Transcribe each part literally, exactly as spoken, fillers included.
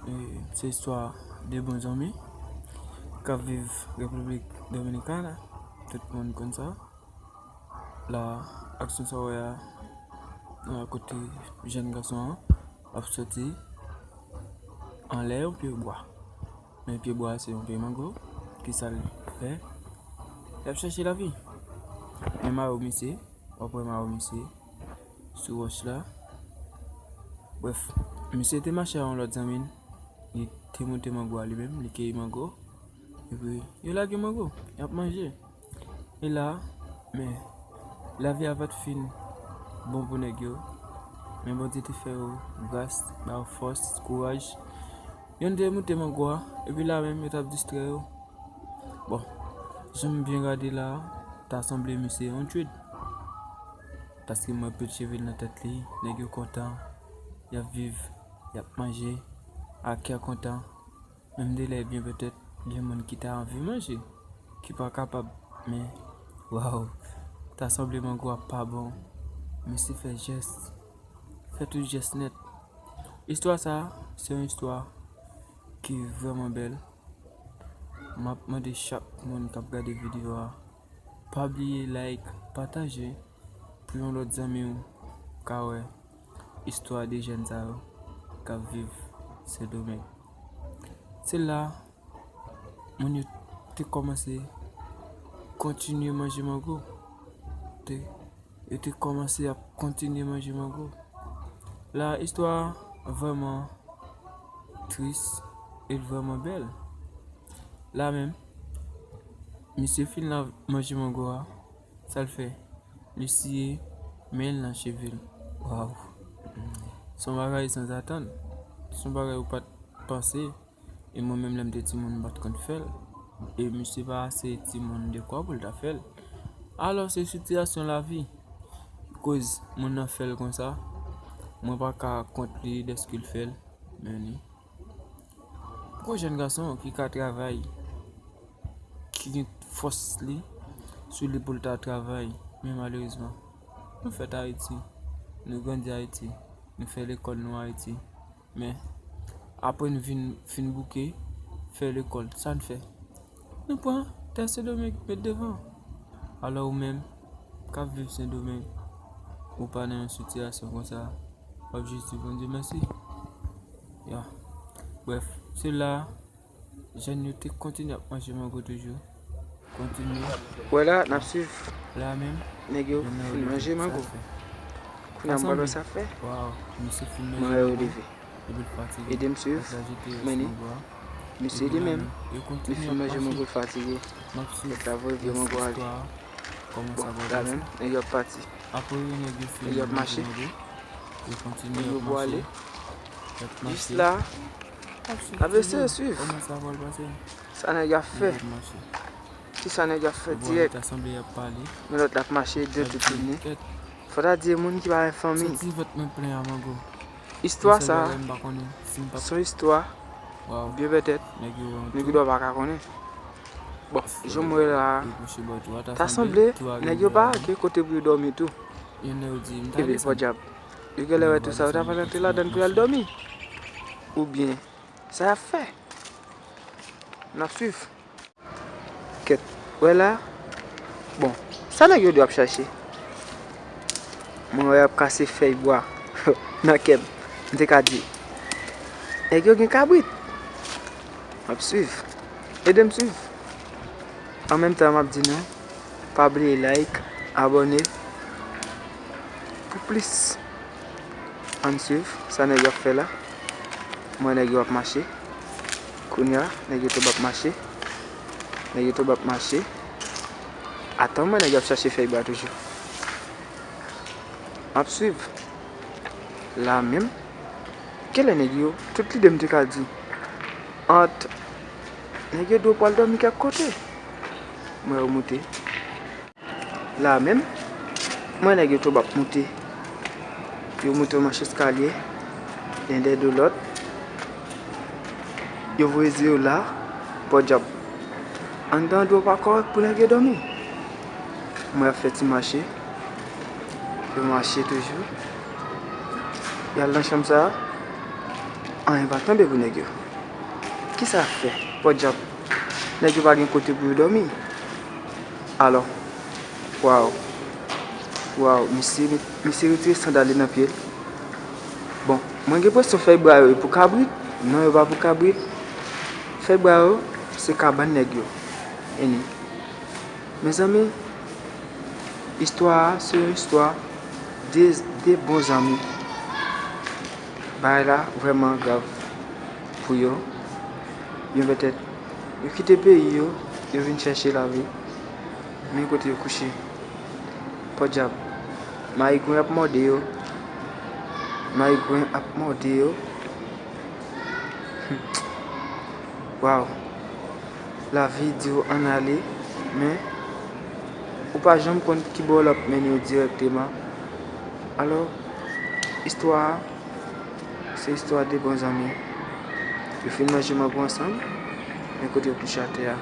E, se istwa de bon zanmi k ap viv Repiblik Dominikana. Tout moun konn sa. La, aksyon sa w wè a, a kote jèn gason an ap soti anlè yon pye bwa. Men pye bwa a se yon pye mango. Kisa l fè? L ap chèche lavi. Men mayo misye, w ap wè mayo misye sou wòch la. Brèf, misye te mache a yon lòt zanmi l. Li te moute mango a li menm, li keyi mango. Epi, yo lage mango, y ap manje. E la, men, lavi a pa t fin bon pou nèg yo. Men Bondye te fè yo gras, ba yo fòs, kouraj. Yonn te moute mango a, epi la menm, yo t ap distrè yo. Bon, jan m byen gade la, ta sanble misye yon dread. Paske m wè pil cheve nan tèt li, nèg yo kontan, y ap viv, y ap manje, a kè kontan. Menm de lè byen petèt, gen moun ki ta anvi manje, ki pa kapab, men, waw, ta sanble mango a pa bon. Mesye fè jès, fè tout jès nèt. Istwa sa, se yon istwa ki vrèman bèl. M ap mande chak moun k ap gade videyo a, pa bliye like, pataje, pou yon lòt zanmi w ka wè istwa de jèn sa yo k ap viv Sendomeng. Se la, moun yo te kòmanse kontinye manje mango. Te, yo te kòmanse ap kontinye manje mango. La, istwa a vrèman tris e l vrèman bèl. La menm, misye fin la manje mango a, sa l fè? Li siye men l nan cheve l. Waw! Se yon bagay sanzatann. Se yon bagay ou pa t panse. E mwen menm, lè m te timoun, m pa t konn fè l. E misye pa ase timoun dekwa pou l ta fè l. Alò, se sitiyasyon lavi ki koz moun nan fè l konsa. Mwen pa ka kont li dèske l fè l. Men li. Poko jèn gason ki ka travay, ki gen fòs li sou li pou l ta travay. Men malerezman, nou fèt Ayiti, nou grandi Ayiti, nou fè lekòl nou Ayiti. Men, apre n vin, fin bouke, fè lekòl, sa n fè? Nou pran tè Sendomeng, met devan. Alò ou menm, k ap viv Sendomeng, ou pa nan yon sitiyasyon konsa, w ap jis di Bondye mèsi. Ya. Brèf, se la, jèn yo te kontinye ap manje mango toujou. Kontinye. Wè la, n ap swiv. La menm, nèg yo fin manje mango. Kounye a m pral wè sa fè. Mwen wè yo leve. Ede m swiv. Men li, misye li menm, li fin manje mango, l fatige. Kèt la voye vye mango a li. Bon, la menm, nèg yo ap pati. Nèg yo ap mache. Nèg yo pwale. Jis la, n ap eseye swiv. Sa nèg yo ap fè? Kisa nèg yo ap fè dirèk? Men lòt la ap mache, dèyè tout tounen. Fò ta di e moun ki pa gen fanmi. Istwa sa, se yon istwa byen petèt nou gendwa pa ka konnen. Bon, jan m wè la a, ta sanble nèg yo pa gen kote pou yo dòmi tou. Ebyen, pòdyab, yo genlè wè tou sa, yo ta pral rantre ladann pou y al dòmi. Oubyen, sa y ap fè? N ap swiv. Kèt, wè la. Bon, sa nèg yo di w ap chache? Mwen wè y ap kase fèy bwa nan kèb. M te ka di, nèg yo gen kabrit. M ap swiv. Ede m swiv. An menm tan, m ap di nou, pa bliye like, abòne pou plis. Ann swiv sa nèg yo ap fè la. M wè nèg yo ap mache. Kounye a, nèg yo tonbe ap mache. Nèg yo tonbe ap mache. Atan, m wè nèg yo ap chache fèy bwa toujou. M ap swiv. La menm, genlè nèg yo, tout lide m te ka di, ant nèg yo di w pral dòmi kèk kote. M wè yo moute. La menm, m wè nèg yo tonbe ap moute. Yo moute yon mach eskalye, len dèyè do lòt. Yo voye zye yo la, pòdyab. Anndan dlo pa kòrèk pou nèg yo dòmi. M wè y ap fè ti mache. Yo mache toujou. Y al nan chanm sa a. Anyen pa tonbe pou nèg yo. Kisa fè? Pòdyab, nèg yo pa gen kote pou yo dòmi. Alò, waw, waw, misye, misye retire sandal li nan pye l. Bon, mwen gen enpresyon fèy bwa yo e pou kabrit. Non, yo pa pou kabrit. Fèy bwa yo, se kabann nèg yo. Anyway. Mezanmi, istwa a se yon istwa de, de bon zanmi. Bagay la vrèman grav pou yo. Yo petèt, yo kite peyi yo, yo vin chèche lavi. Men kote yo kouche. Pòdyab. Mayigwen ap mòde yo. Mayigwen ap mòde yo. Waw. Lavi di w ann ale, men ou pa janm konn ki bò l ap mennen w dirèkteman. Alò, istwa a, se istwa de bon zanmi. Yo fin manje mango ansanm, men kote yo kouche atè a.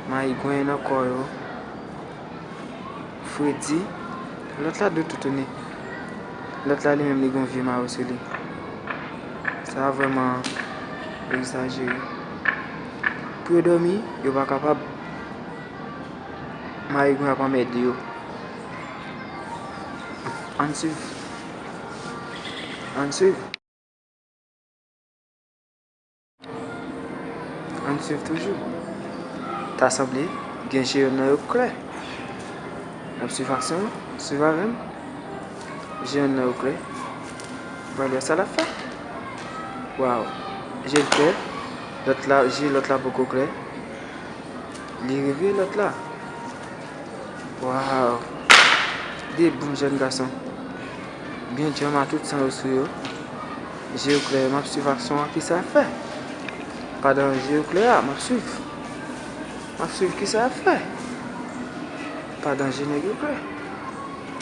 Mayigwen nan kò yo. Fredi, lòt la dwe toutouni. Lòt la, li menm, li gen yon vye mayo sou li. Sa a vrèman egzajere. Pou yo dòmi, yo pa kapab. Mayigwen ap anmède yo. Ann swiv. Ann swiv. Ann swiv toujou. Ta sanble gen je yonn nan yo k klè. N ap swiv aksyon an, swiv avè m. Je yonn nan yo klè. Pral wè sa l ap fè. Waw. Je l klè. Lòt la, je lòt la poko klè. Li reve lòt la. Waw. De bon jèn gason. Byen djanm a tout san yo sou yo. Je yo klè, m ap swiv aksyon an, kisa y ap fè. Pandan je yo klè a, m ap swiv. M ap swiv kisa y ap fè. Pandan je nèg yo klè.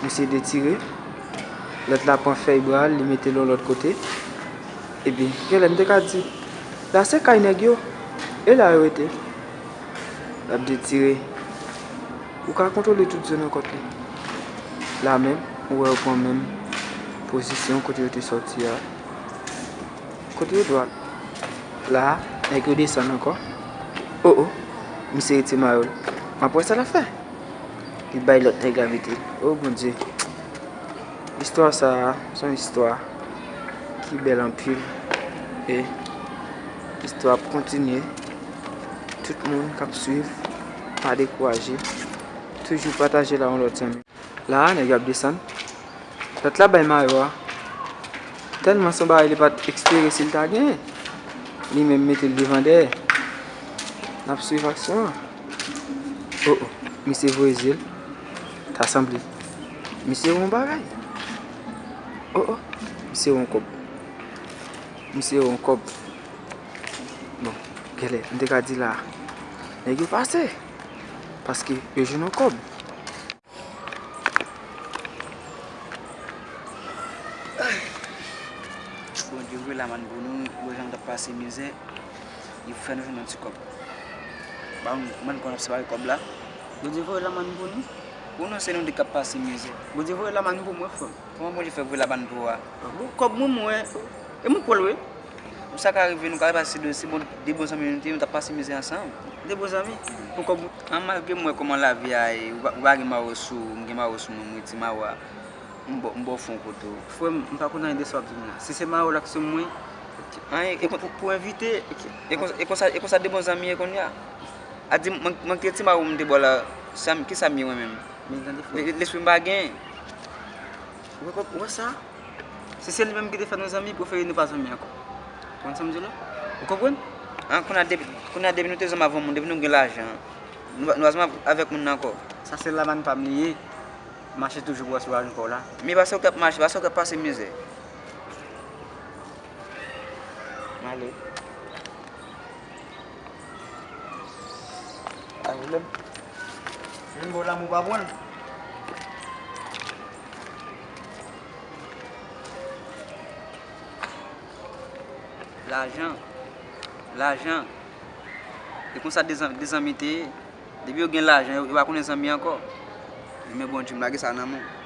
Misye detire. Lòt la pran fèy bra l, li mete l yon lòt kote. Ebyen, genlè m te ka di, la se kay nèg yo. E la yo rete. L ap detire. Ou ka kontwole tout zòn nan kòt li. La menm, ou wè yo pran menm pozisyon kote yo te sòti a. Kote yo dwat. La, nèg yo desann ankò. O, o, misye retire mayo l. M ap wè sa l ap fè. Li bay lòt nèg la mete l. O Bondye. Istwa sa a, se yon istwa ki bèl anpil. E istwa ap kontinye. Tout moun k ap swiv, pa dekouraje. Toujou pataje l a yon lòt zanmi. La a, nèg yo ap desann. Lòt la bay mayo a. Tèlman se yon bagay li pa t espere si l ta genyen. Li menm mete l devan dèyè. N ap swiv aksyon an. O, o, misye voye zye l. Ta sanble. Misye wè yon bagay. O, o, misye wè yon kòb. Misye wè yon kòb. Bon, genlè, m te ka di la, nèg yo pase. Paske yo jwenn yon kòb. Bondye voye lamann pou nou, pou jan nou t ap pase mizè, li fè nou jwenn yon ti kòb. Ba nou, kòman n konn ap separe kòb la? Bondye voye lamann pou nou. Pou nou, se nou de k ap pase mizè. Bondye voye lamann pou mwen, frè m. Kòman Bondye fè voye lamann pou ou a? Bon, kòb mwen, mwen, e mwen k wè l, wi. Sa ka rive, nou ka pase de, se bon, de bon zanmi nou te ye, nou t ap pase mizè ansanm. De bon zanmi, pou kòb. An, malgre m wè kòman lavi a ye, ou pa, ou pa gen mayo sou ou, m gen mayo sou mwen, m retire mayo a, m ba w, m ba w fon kote w. Frè m, m pa konn anyen de sa w ap di m nan. Si se mayo l ak sou mwen, anyen, e pou, pou, pou envite, e konsa, e konsa, e konsa de bon zanmi ye kounye a. A di, mwen, mwen te ti mayo m te ba w la, sa m, kisa m ye mwen menm? Men tande, frè. Le-, lespri m pa gen. Ou wè, ou wè sa? Si se li menm ki te fè nou zanmi, prefere nou pa zanmi ankò. Ou konn sa m di w la? Ou konprann? An, kounye a depi, kounye a depi nou te zanmi avè yon moun, depi nou gen lajan, nou, nou pa zanmi avèk moun nan ankò. Sa se lamann pa m li ye. Mache toujou pou wè si w al ankò la. Men pase w k ap mache, pase w k ap pase mizè. M ale. Pa gen pwoblèm. Menm bò lanmou pa pran l. Lajan. Lajan. E konsa de zan-, de zanmi te ye. Depi yo gen lajan, yo, yo pa konnen zanmi ankò. Men Bondye, m lage sa nan men w.